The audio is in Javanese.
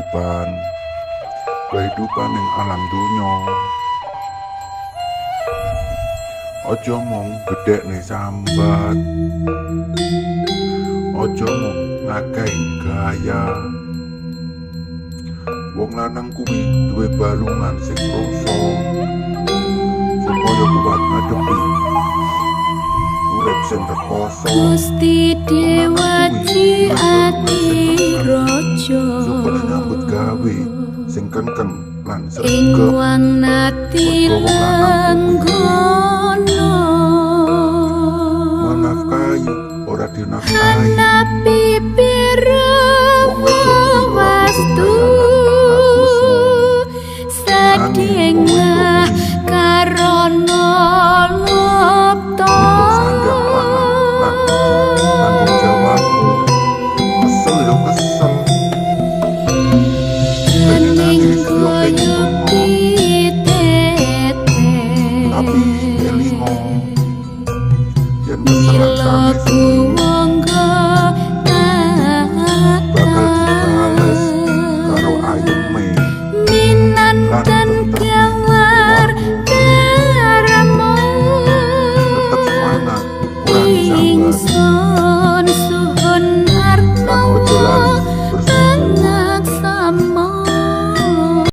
kehidupan. Kehidupan ning alam donya. Aja mung gedhekne sambat. Aja mung ngakehi gaya. Wong lanang kuwi duwe balungan sing rasa supaya kuat ngadepi urip sing rekoso. Gusti Wong lanang Dewa kuwi duwe balungan Ati sing kekeng Raja supaya nyambut gawe sing kengkeng lan ing sregep. wangnati Mergo wong lanang kuwi lenggono.